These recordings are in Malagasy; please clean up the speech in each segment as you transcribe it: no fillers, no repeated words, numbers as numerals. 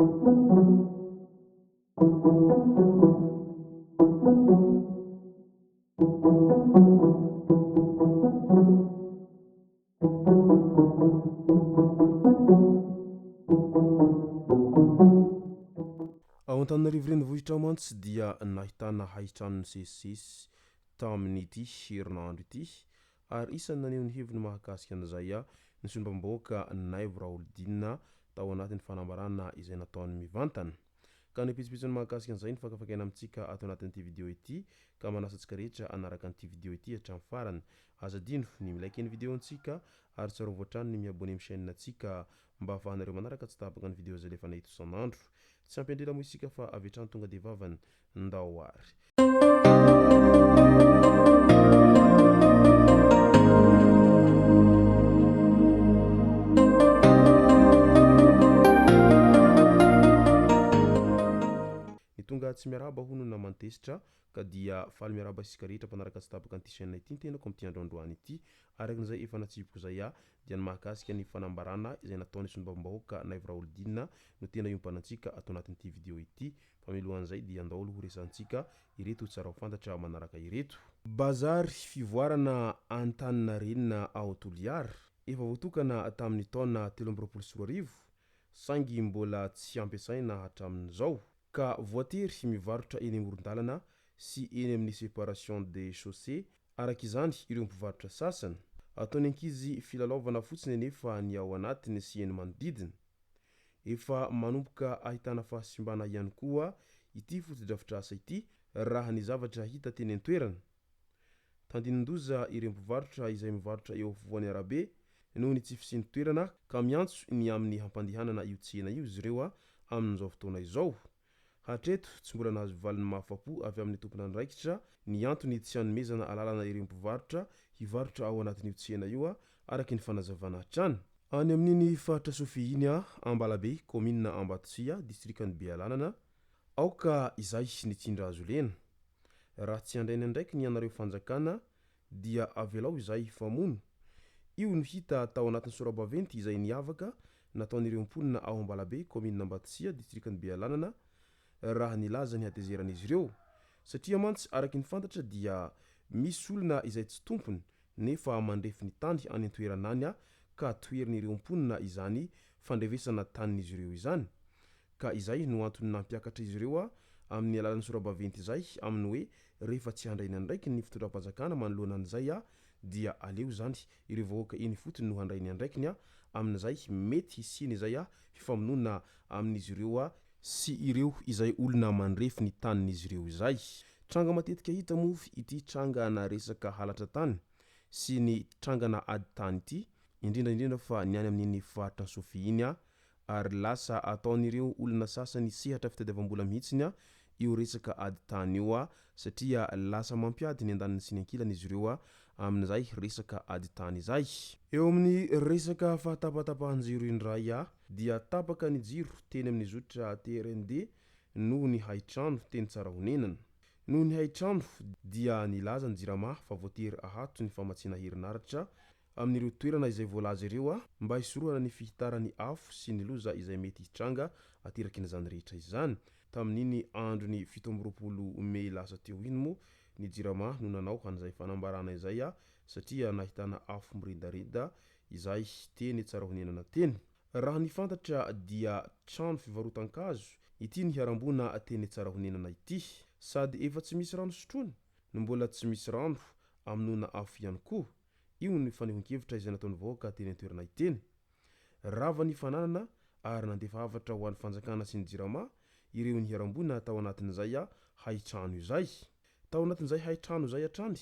Ao Antananarivo renivohitra mantsy dia nahitana haintrano nisesisesy tamin'ity herinandro ity ary isan'ny naneho ny heviny mahakasika an'izay ny solombavambahoaka Naivo Raholdina tao anatin'ny fanambarana izay nataony mivantana. Ka ny pitsopitsony mahakasika an'izay no fakafakaina amintsika ato anatin'ity video ity ka manasa antsika rehetra hanaraka an'ity video ity hatramin'ny farany. Aza adino ny mi-like ny video-ntsika ary tsarovy hatrany ny mi-abonner amin'ny chaîne-ntsika mba ahafahanareo manaraka tsy tapaka ny video izay alefanay eto isan'andro. Tsy ampy andrela moa isika fa avy hatrany tonga dia vavany. Ndao ary. Ny tonga tsy miarahaba hono naman-tezitra ka dia faly miarahaba isika rehetra mpanaraka tsy tapaka an'ity chaîne ity ny tenako amin'ity andro androany ity. Araka izay efa natsipiko izay aho dia ny mahakasika ny fanambarana izay nataon'ny solombavambahoaka Naivo Raholdina no tena iompanantsika ato anatin'ity video ity. Fa mialohan'izay dia andao aloha ho resahantsika ireto tsara ho fantatra manaraka ireto. Bazary fivoarana Antaninarenina ao Toliara, efa voatokana tamin'ny taona 2023 saingy mbola tsy ampiasaina hatramin'izao ka voatery mivarotra eny amoron-dalana sy eny amin'ny séparation des chaussées araka izany ireo mpivarotra sasany. Ataon'ny ankizy filalaovana fotsiny anefa ny ao anatiny sy eny manodidina. Efa manomboka ahitana fahasimbana ihany koa ity fotodrafitrasa ity raha ny zavatra hita teny an-toerana. Tandindon-doza ireo mpivarotra izay mivarotra eo afovoan'ny arabe noho ny tsy fisian'ny toerana ka miantso ny amin'ny hampandehanana io tsena io izy ireo amin'izao fotoana izao. Hatreto, tsy mbola nahazo valiny mahafapo avy amin'ny tompon'andraikitra ny antony tsy hanomezana alalana ireo mpivarotra hivarotra ao anatin'io tsena io, araka ny fanazavana hatrany. Any amin'iny faritra Sofia iny, Ambalabe, kaominina Ambatotsia, distrikan'i Bealanana, aoka izay ny tsindry azo lena. Raha tsy handray ny andraikiny ianareo fanjakana dia avelao izahay hifamono. Io no hita tao anatin'ny sora-baventy izay niavaka nataon'ireo mponina ao Ambalabe, kaominina Ambatotsia, distrikan'i Bealanana, raha nilaza ny hatezeran'izy ireo. Satria mantsy araka ny fantatra dia misy olona izay tsy tompony nefa mandrefy ny tany any an-toerana any ka toherin'ireo mponina izany fandrefesana tanin'izy ireo izany. Ka izay no antony nampiakatra izy ireo amin'ny alalan'ny sora-baventy izay amin'ny hoe rehefa tsy handray ny andraikiny ny fitondram-panjakana manoloana an'izay dia aleo izany ireo vahoaka eny ifotony no handray ny andraikiny amin'izay mety hisian'izay fifamonoana amin'izy ireo sy ireo izay olona mandrefy ny tanin'izy ireo izay. Tranga matetika hita moa ity trangana resaka halatra tany sy ny trangana ady tany ity, indrindra indrindra fa ny any amin'iny faritra Sofia iny ary lasa ataon'ireo olona sasany sehatra fitadiavam-bola mihitsiny io resaka ady tany io satria lasa mampiady ny andaniny sy ny ankilany izy ireo amin'izay resaka ady tany izay. Eo amin'ny resaka fahatapatapahan-jiro indray dia tapaka ny jiro teny amin'ny zotra TRND noho ny hain-trano teny Tsarahonenana. Noho ny hain-trano dia nilaza ny Jirama fa voatery ahato ny famatsiana herinaratra amin'ireo toerana izay voalaza ireo mba hisorohana ny fihitaran'ny afo sy ny loza izay mety hitranga aterakin'izany rehetra izany. Tamin'iny andron'ny 27 mey lasa teo iny moa ny Jirama no nanao an'izay fanambarana izay satria nahitana afo miredareda izay teny Tsarahonenana teny. Raha ny fantatra dia trano fivarotan-kazo ity niharam-boina teny Tsarahonenana ity. Sady efa tsy misy rano sotroina no mbola tsy misy rano amonoana afo ihany koa. Io ny fanehoan-kevitra izay nataon'ny vahoaka teny an-toerana iteny. Rava ny fananana ary nandefa hafatra ho an'ny fanjakana sy ny Jirama ireo niharam-boina tao anatin'izay haitrano izay. Tao anatin'izay haitrano izay hatrany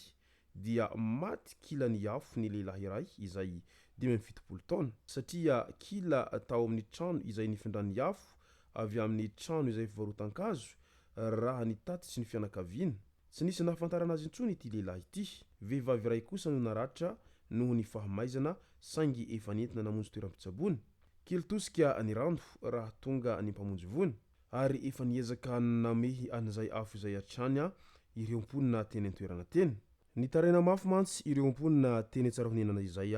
dia maty kila ny afo ny lehilahy iray izay 75 taona satria kila tao amin'ny trano izay nifindran'ny afo avy amin'ny trano izay fivarotan-kazo raha ny tatitry ny fianakaviana. Tsy nisy nahafantarana azy intsony ity lehilahy ity. Vehivavy iray kosa no naratra noho ny fahamaizana saingy efa nentina namonjy toeram-pitsaboana. Kely tosika ny rano raha tonga ny mpamonjy voina ary efa niezaka namehy an'izay afo izay hatrany ireo mponina teny an-toerana teny. Nitaraina mafy mantsy ireo mponina teny Tsarahonenana izay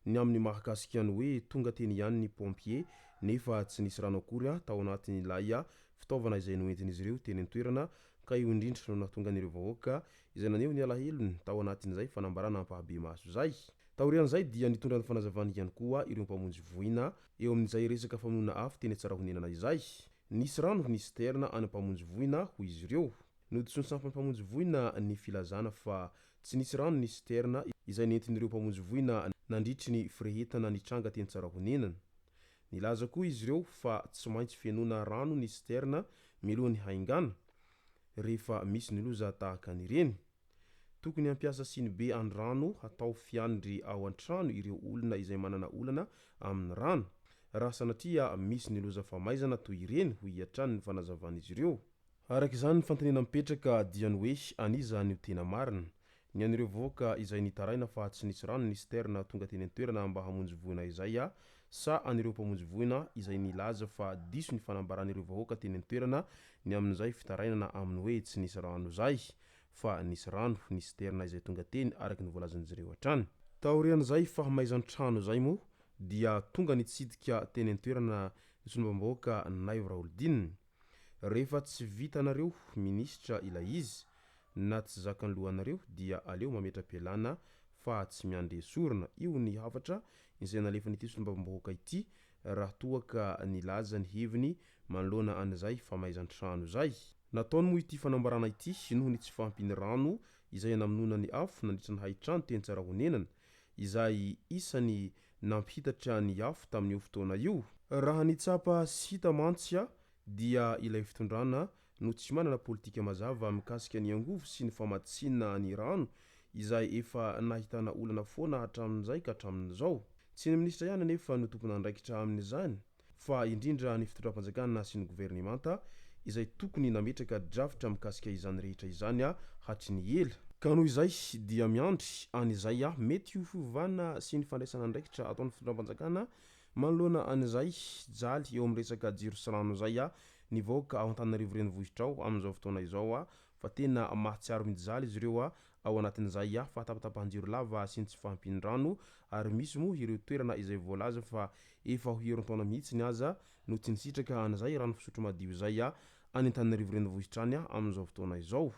ny amin'ny mahakasika ny hoe tonga teny ihany ny pompier nefa tsy nisy rano akory tao anatin'ilay fitaovana izay noentin'izy ireo teny an-toerana ka io indrindra no nahatonga an'ireo vahoaka izay naneho ny alahelony tao anatin'izay fanambarana ampahabemaso izay. Taorian'izay dia nitondra ny fanazavany ihany koa ireo mpamonjy voina eo amin'izay resaka famonoana afo teny Tsarahonenana izay. Nisy rano ny citerne any mpamonjy voina hoy izy ireo. Nodisoan'ny sampan'ny mpamonjy voina ny filazana fa tsy nisy rano ny citerne izay nentin'ireo mpamonjy voina nandritry ny firehetana nitranga teny Tsarahonenana. Nilaza koa izy ireo fa tsy maintsy fenoina rano ny citerne mialohan'ny haingana rehefa misy ny loza tahaka an'ireny. Tokony hampiasa sinibe an-drano hatao fiandry ao an-trano ireo olona izay manana olana amin'ny rano, raha sanatria misy ny loza famaizana toy ireny, hoy hatrany ny fanazavan'izy ireo. Araka izany, ny fanontaniana mipetraka dia ny hoe an'iza no tena marina? Ny an'ireo vahoaka izay nitaraina fa tsy nisy rano ny citerne tonga teny an-toerana mba hamonjy voina izay sa an'ireo mpamonjy voina izay nilaza fa diso ny fanambaran'ireo vahoaka teny an-toerana ny amin'izay fitarainana amin'ny hoe tsy nisy rano izay fa nisy rano ny citerne izay tonga teny araka ny voalazan'izy ireo hatrany. Taorian'izay fahamaizan-trano izay moa dia tonga nitsidika teny an-toerana ny solombavambahoaka Naivo Raholdina. Rehefa tsy vitanareo minisitra ilay izy na tsy zakan'ny lohanareo dia aleo mametra-pialana fa tsy miandry esorina. Io ny hafatra izay nalefan'ity solombavambahoaka ity raha toa ka nilaza ny heviny manoloana an'izay famaizan-trano izay. Nataony moa ity fanambarana ity noho ny tsy fahampian'ny rano izay namonoana ny afo nandritra ny hain-trano teny Tsarahonenana, izay isany nampihitatra ny afo tamin'io fotoana io. Raha ny tsapa sy hita mantsy dia ilay fitondrana no tsy manana politika mazava mikasika ny angovo sy ny famatsiana ny rano izay efa nahitana olana foana hatramin'izay ka hatramin'izao. Tsy ny minisitra ihany anefa no tompon'andraikitra amin'izany fa indrindra ny fitondram-panjakana sy ny governemanta izay tokony nametraka drafitra mikasika izany rehetra izany hatry ny ela. Ka noho izay dia miandry an'izay mety ho fiovana sy ny fandraisana andraikitra ataon'ny fitondram-panjakana manoloana an'izay jaly eo amin'ny resaka jiro sy rano izay ny vahoaka ao Antananarivo renivohitra ao amin'izao fotoana izao fa tena mahatsiaro mijaly izy ireo ao anatin'izay fahatapatapahan-jiro lava sy ny tsy fahampian'ny rano ary misy moa ireo toerana izay voalaza fa efa ho herintaona mihitsiny aza no tsy nisitraka an'izay rano fisotro madio izay any Antananarivo renivohitra any amin'izao fotoana izao.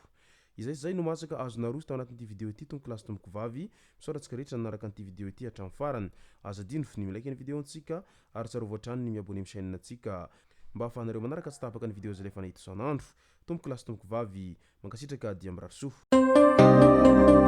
Izay sy izay no masaka azo naroso tao anatin'ity video ity tompoko lahy sy tompoko vavy. Misaotra antsika rehetra nanaraka an'ity video ity hatramin'ny farany. Aza adino ny mi-like ny video-ntsika ary tsarovy hatrany ny mi-abonner amin'ny chaîne-ntsika mba ahafahanareo manaraka tsy tapaka ny video izay alefanay eto isan'andro. Tompoko lahy sy tompoko vavy, mankasitraka dia mirary soa.